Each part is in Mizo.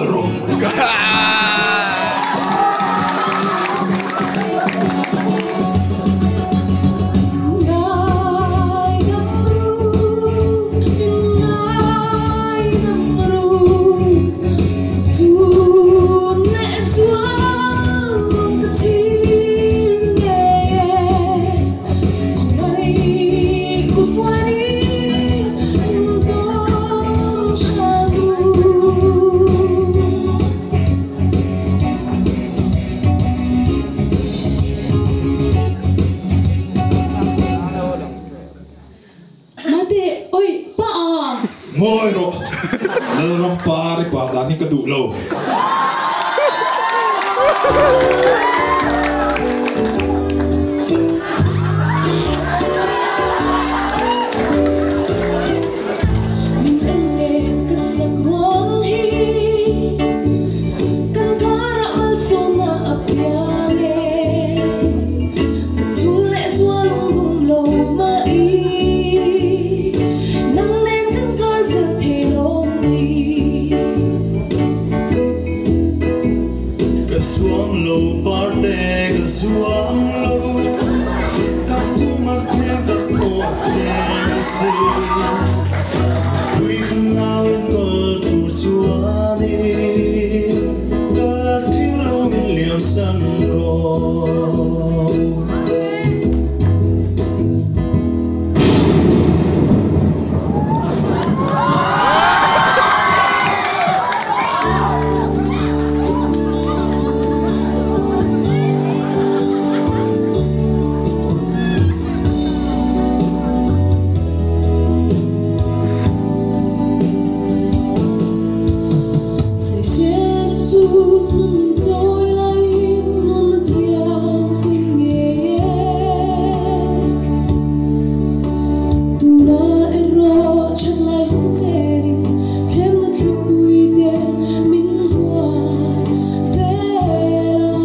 Kal rawh. Mate, oi, pa a! Ngawi rawh, Lalram par i par dan hi ka duh lo. Min en teh ka sak ruang hi Kan karah malsawmna a piang e Ka chhung leh zual lungdum lo mah i Nang nen kan kar vel thei lawm ni. Ka zuam lo parte ka zuam lo Ka pum a tlem ka thaw a tlem si Puifang nau in kawl tur chuanin Ka la thil lo min liam san rawh. Sawisel chu nun min chawi laiin nun a thianghlim ngei e. Tuna erawh that lai hun chenin thlemna thlipui te min huai vel a.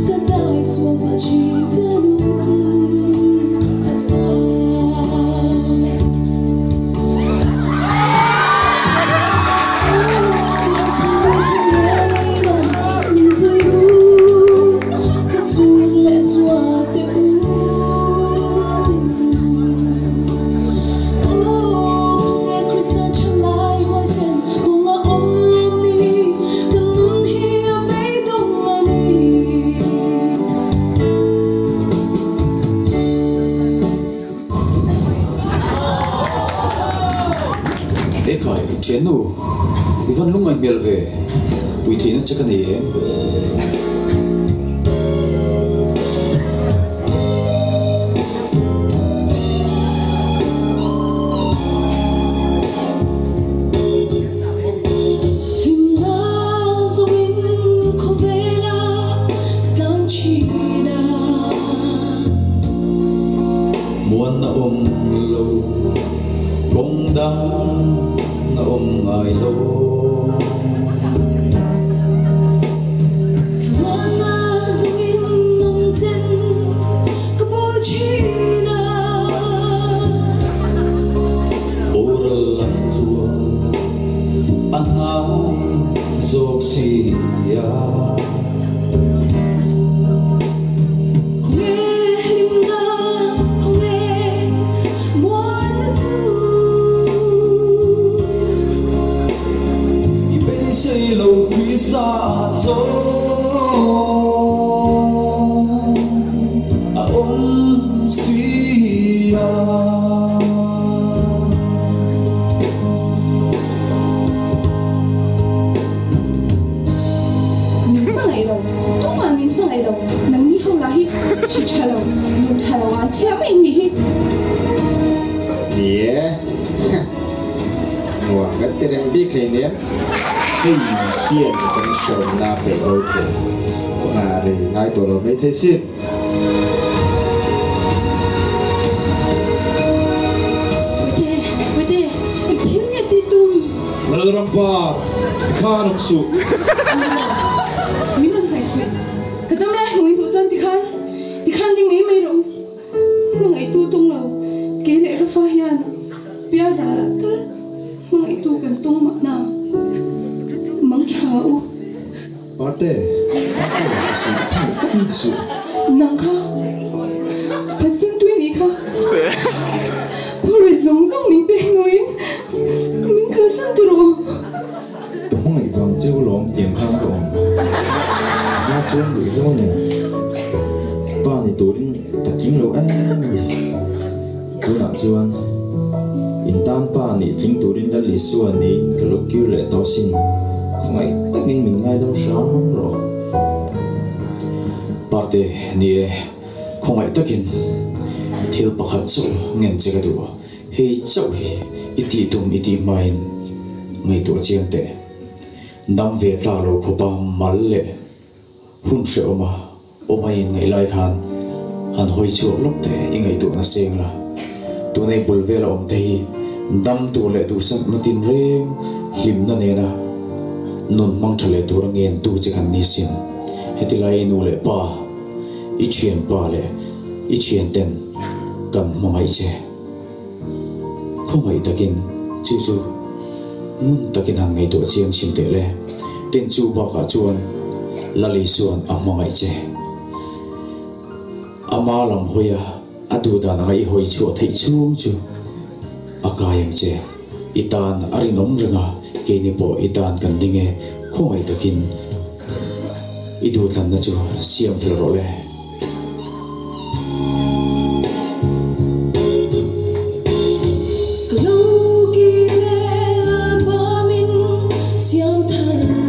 Ka dai sual pah thin ka nun a chau. Ekhai, thiannu, i van lungngai hmel ve, pui theihna che ka nei em? Hlimna zawngin khawvela ka tlang thin a. Muan a awm lo, kawng dang a awm ngai lo. Thlamuanna zawngin awm chen ka bawl thin a. Boral lam tluang a hnai zawk si a. Khawnge hlimna, khawnge muanna chu. I beisei lo Krista ah zawng a awm si a. Min hmangaih lo, tumah min hmangaih lo, nangni ho lah hi hri tha lo, nun tha lo ah chhia mai in nih hi. Ni e, nuam kan ti reng bik hleinem, hei hian kan hreawmna peih lo thei, nghah rei ngai tawh lo mai thei sin. Puite, Puite, eng thil nge ti tum? Lalrampar, tikhan awm suh. Min rawn, min rawn hnaih suh. Ka dam lai hmuh in duh chuan tikhan, tikhan ding mai mai rawh u. Hmangaihtu tung lo, kei leh ka fa hian pial ral ah tal hmangaihtu. tu kan tawng mahna. Mang tha u. Parte, Parte, ti suh, khawngaih takin ti suh. Nang kha, Pathian tui nih kha. Phurrit zawng zawng min pek hnuin min kalsan ti rawh. Ka hmangaih vang cheu lawm tiang khan ka awm. A hma chuan ruihhlo nen pa ni turin ka tling lo em a ni. Tunah chuan in tan pa nih tling turin Lal Isua niin ka lo kir leh tawh sin. Khawngaih takin min ngaidam hram rawh. Parte, ni e, khawngaih takin thil pakhat chauh ngen che ka duh. Hei chauh hi i tih tum i tih hmain ngaihtuah chiang teh. Dam ve tlak lo khawpa mal leh hun hrehawma awm a inngaih lai khan han hawi chhuak lawk teh i ngaihtuahna seng la. Tuna i bul vela awm te hi dam tur leh duhsakna tinreng hlimna nena nun hmang tha leh tura ngentu che kan ni sin. Heti lai i nu leh pa, i thianpa leh i thianten kan hmangaih che. Khawngaih takin chu chu ngun takin han ngaihtuah chiang chhin teh le. Tin chu bakah chuan Lali chuan a hmangaih che. Ama lam hawi a, a duh dan anga i hawi chhuah theih chhung chu a kai ang che. I tan a rinawm reng a, keini pawh i tan kan ding e. Khawngaih takin i duhthlanna chu siam fel rawh le. Ka lo kir e Lalpa min siam thar